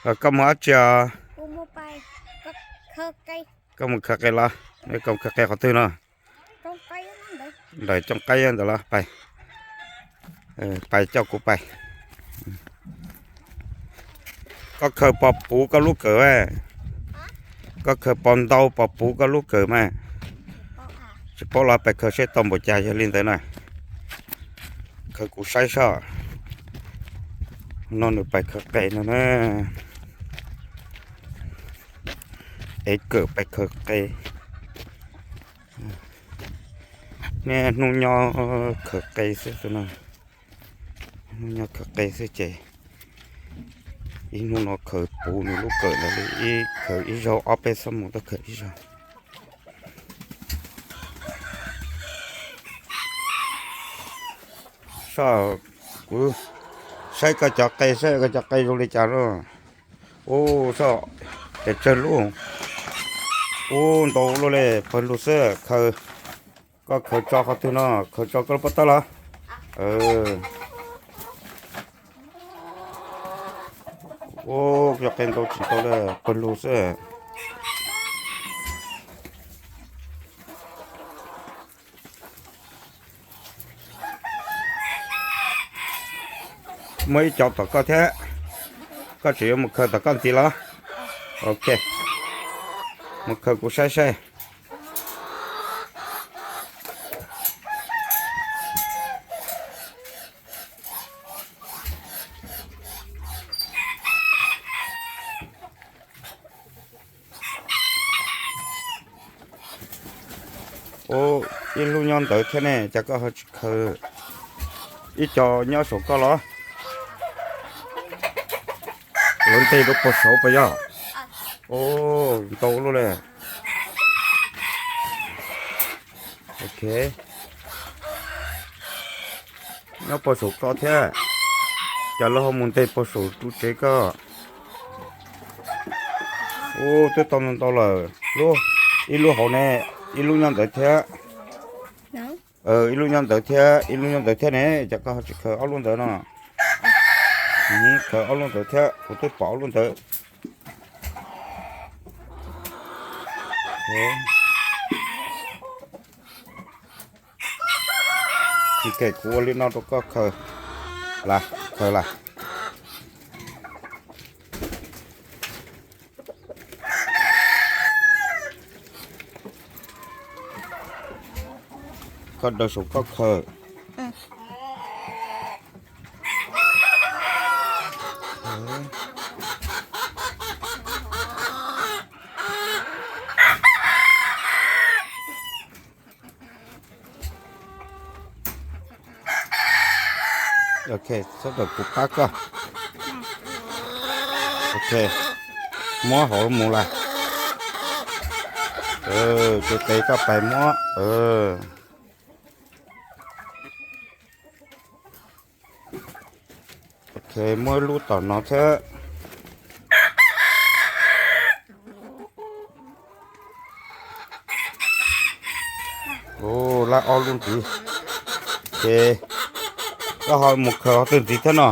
Koj mus dab tsi os? Koj mus khaws qe los? Koj mus khaws qe qhov twg no? Ntawm cooj qaib ntawd los pais, pais coj kuv pais. Koj khaws pos puv koj lub kawm a? Koj khaws pos ntau pos puv koj lub kawm mas? Tsis paub los pais khaws seb tau npaum cas, yog li ntawd na. Khaws kuv saib soj. No nws pais khaws qe no na. Ev kawm pais khaws qe. Niaj hnub nyob khaws qe xwb no. Hnub nyob khaws qe xwb ces ib hnub no khaws puv nws lub kawm ntawd li, ib khaws ib zaug, ob peb xuab moos tuaj khaws ib zaug. Soj, kuv saib koj cov qe, saib koj cov qe zoo li cas lauj. Ub, soj, pes tsawg lub? Ub, ntau luaj li, pawg lug xwb. Koj khaws tso qhov twg no? Khaws tso koj lub pob tawb los? Ub, cov qe ntau tsis ntau li, pawg lug xwb. Muaj ib co tom koj thiab, koj tseem yuav mus khaws tom koj ntxiv los? Ok, mus khaws kuv saib saib. Ub, ib lub nyob ntawd thiab ne, cas koj ho tsis khaws? Ib co nyob saum koj los? Lawv nteg rau puag saud puas yog? Ub, ntau lub li. Ok, nyob puag saum koj thiab, cas lawv ho mus nteg puag saum lub tsev koj? Ub, twb tau ntau ntau lawm. Ib lub hauv ne, ib lub nyob ntawd thiab. Ib lub nyob ntawd thiab, ib lub nyob ntawd thiab ne, cas koj ho tsis khaws ob lub ntawd no? Khaws ob lub ntawd thiab, kuv twb pom ob lub ntawd. Tsis, kuv ua li no rau koj khaws. Las, khaws las. Koj daws saum koj khaws. Ok, sawv daws kuv pab koj. Ok, muab hauv mus lawm. Tus tes koj pais muab. Ok, muab ib lub tom no thiab. Ua laj ob lub ntxiv. Ces koj ho mus khaws qhov twg ntxiv thiab no?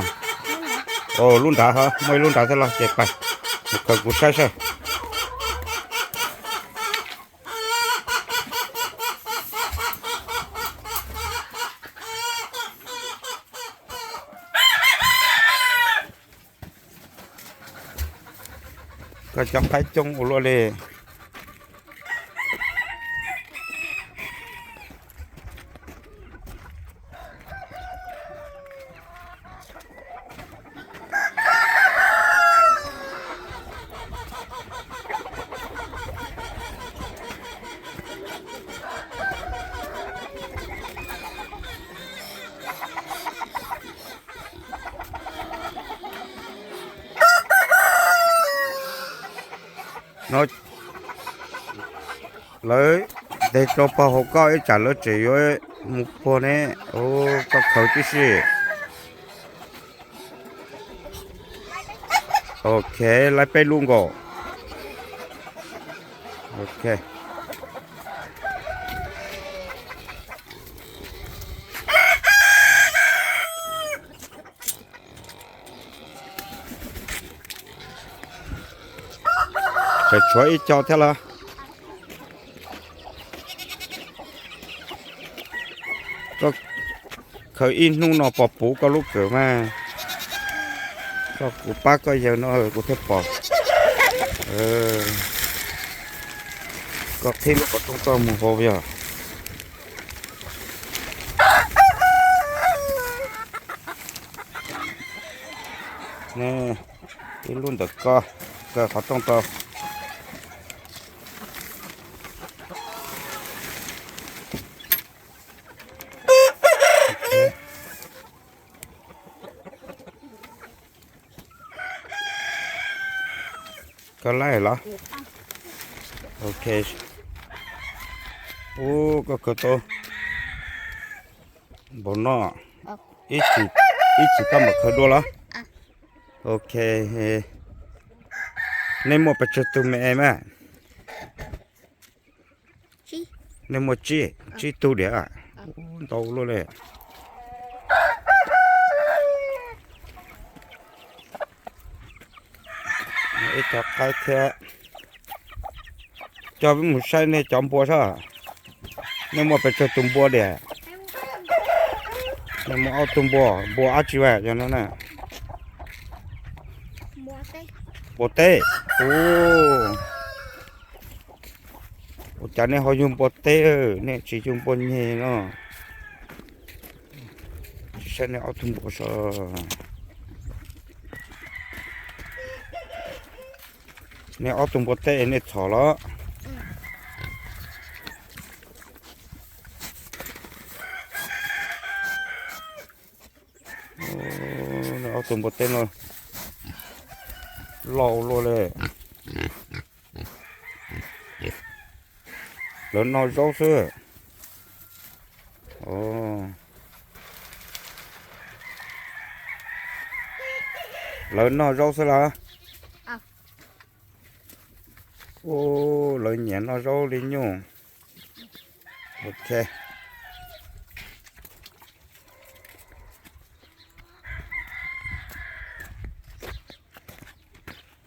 Lub nrad ho muaj ib lub nrad thiab los ces pais, mus khaws kuv saib saib. Koj cov qaib coob ua luaj li. No lawv nteg rau puag hauv koj ib tsam lawv tseem yuav mus puag ne. Koj khaws tib si. Ok, laib peb lub nkaus. Ok. Tshuav ib co thiab los? Koj khaws ib hnub no pom puv koj lub kawm mas, koj kuv pab koj yawg no kuv thiaj pom. Koj qhib lub qhov rooj koj mus hauv yog. Ib lub ntawm koj, kaw qhov rooj rau. Koj laij los? Ok. Ub, koj khaws tau npaum no, ib chim koj mam khaws dua los? Ok. Nej muaj pes tsawg tug me es mas? Nej muaj tsib, tsib tug diam. Ntau luaj li. Ib co qaib thiab. Coj peb mus saib nej cov npua saib. Nej muaj pes tsawg tus npua diam? Nej muaj ob tug npua, npua dab tsi vas cov no na? Npua teb. Ub, ua cas nej ho yug npua teb, nej tsis yug npua nyeg no? Tsis saib nej ob tug npua saib. Nej ob tug npua teb nej txhom los? Nej ob tug npua teb no loj luaj li. Lawv noj zaub xwb. Lawv noj zaub xwb los? Ub, lawv nyiam noj zaub li nyuj. Ok.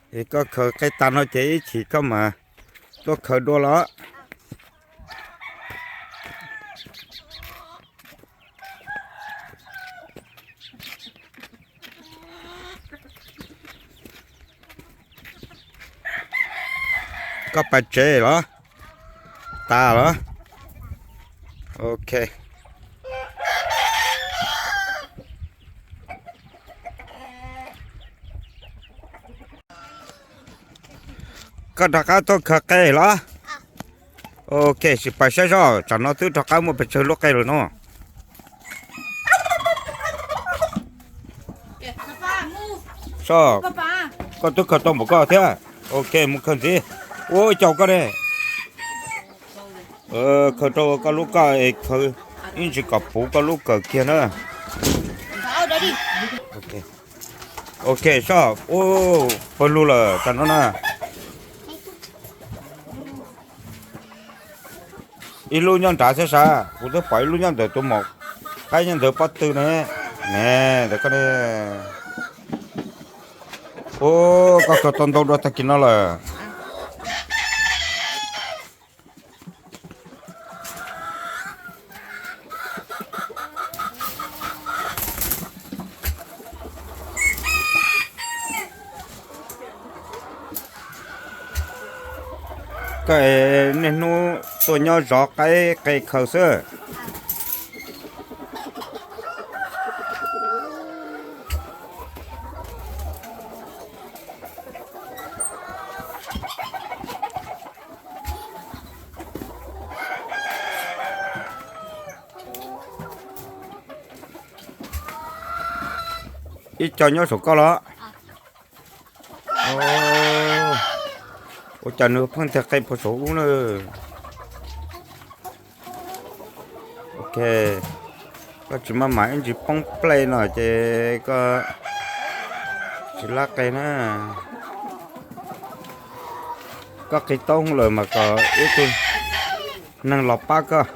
Es koj khaws qe tas no ces ib chim koj mam tuaj khaws dua los? Koj pais tsev los? Tas los? Ok. Koj rov qab tuaj khaws qe los? Ok, sim pais saib seb tsam no twb rov qab muaj pes tsawg lub qe lawm no. Soj, koj twb khaws tau npaum koj thiab. Ok, mus khaws ntxiv. Ua caum koj ne. Khaws rau koj lub koj es khaws ib ntsis kom puv koj lub kawm kiag na. Ok, soj, ua pawg lug lawm tam no na. Ib lub nyob nrad thiab sav, kuv twb pom ib lub nyob ntawm tus maum qaib nyob ntawd pob tw ne. Ne, ntawm koj ne. Ua, koj khaws tau ntau dua tag kis no lawm. Koj niaj hnub tuaj nyob zov qaib qe khaws xwb. Ib co nyob saum koj los? Ua cas nws pheej nteg qe puag saum ub na? Ok, koj tsis maj mam ib ntsis poob plej no ces koj tsis lab qe na. Koj qi toob lawm mas kom ib tug neeg los pab koj.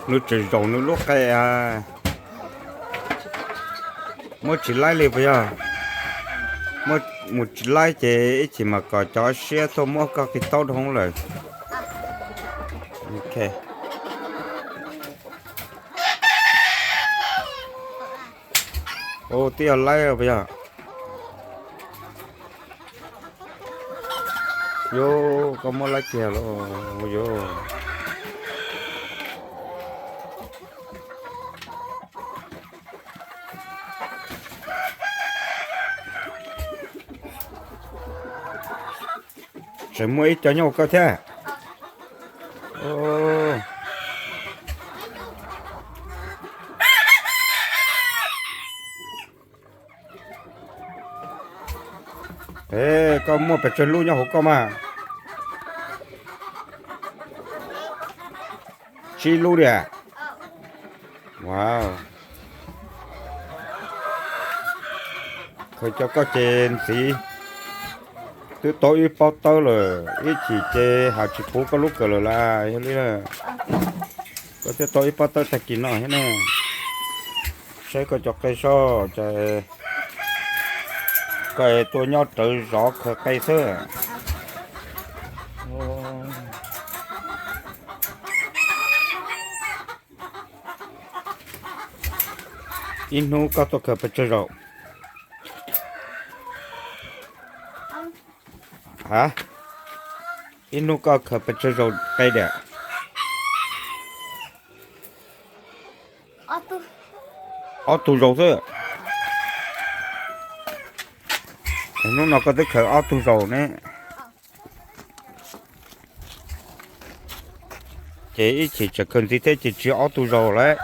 Nws tseem zaum nws lub qe. Muab tsis laib li puas yog? Muab mus tsis laib ces ib chim mas kom cov siab tuaj muab koj qis taub dhau lawm. Ua, twb yog laib puas yog? Yus, koj muab laib kiag los yus. Tseem muaj ib co nyob hauv koj thiab. Koj muaj pes tsawg lub nyob hauv koj mas? Tsib lub tiag. Wow. Khaws cov koj ces ntxiv twb tau ib pob tawb lawm, ib chim ces haj tsis puv koj lub kawm lawm las yog li. Koj thiaj tau ib pob tawb tag kis no thiab ne. Saib koj cov qe soj ces koj tuaj nyob rawv zov khaws qe xwb. Ib hnub koj tuaj khaws pes tsawg zaus? Ha, ib hnub koj khaws pes tsawg zaus qe tiag? Ob tug zaus xwb. Hnub no koj twb khaws ob tug zaus ne. Ces ib chim tseem khaws ntxiv thiab ces tsis ob tug zaus lawm.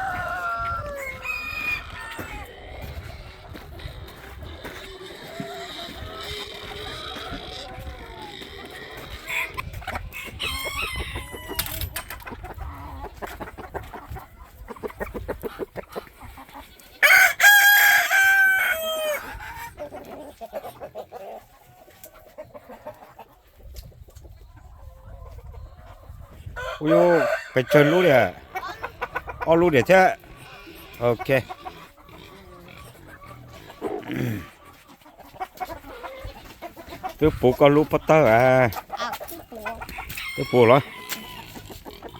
Ua, pes tsawg lub tiag? Ob lub tiag thiab. Ok. Twb puv koj lub pob tawb a? Twb puv los?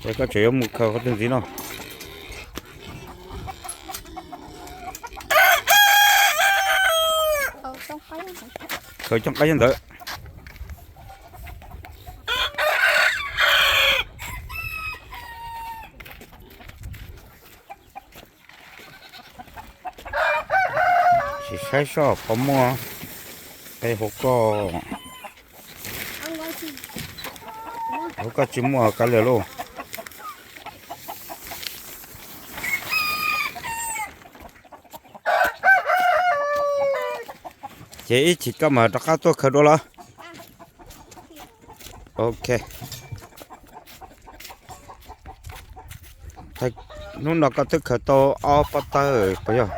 Es koj tseem yuav mus khaws qhov twg ntxiv no? Khaws coj qab nyob ntawd. Sim saib seb puas muaj qe hauv koj. Hauv koj tsis muaj kav liam lauj. Ces ib chim koj mam rov qab tuaj khaws dua los. Ok. Hnub no koj twb khaws tau ob pob tawb puas yog?